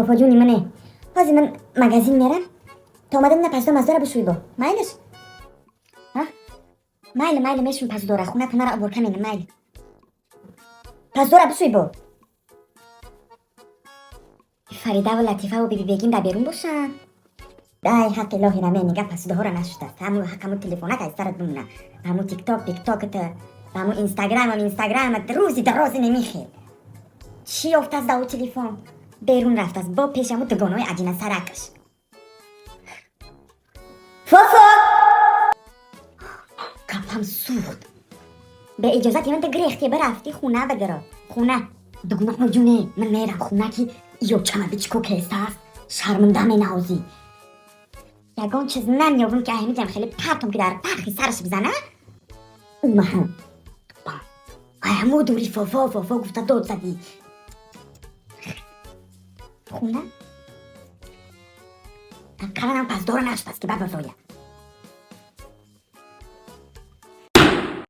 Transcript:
Фофоҷони мане, ҳозир ман магазин мерам, то омадан на паздо маздора бишӯй, бо майлаш? Майли, майли, мешум паздора, хона пунара уборка менам, майли, паздора бишӯй. Бо Фаридаву Латифаву Биби Бегин дар берун бошанд. Ай, ҳаққи илоҳи рамени, пасудоҳора нашуштааст. Ҳаму ҳақаму телефонак аз сарат бимона, ҳаму Тикток, пиктоката, ҳаму Инстаграмам, Инстаграмат, рӯзи дарози немихел. Чӣ ёфтааст дар ӯ телефон? Берун рафтааст бо пеши ҳаму дугонаҳои аҷина саракаш. Фофо, капам сӯхт. Бе иҷозати ман ту гирехти бирафти хуна, бидиро хуна. Дугонаҳо ҷуне, ман мерам хуна, ки ё чама бичко кесааст, шарманда менавозӣ. Ягон чиз намеёбам, ки аҳмидам хеле партом, ки дар фархи сараш бизана. Умаҳам ҳаму дури фофо фофо гуфта дод задӣ. Хуна каланам паздора наштааст, ки бабазоя.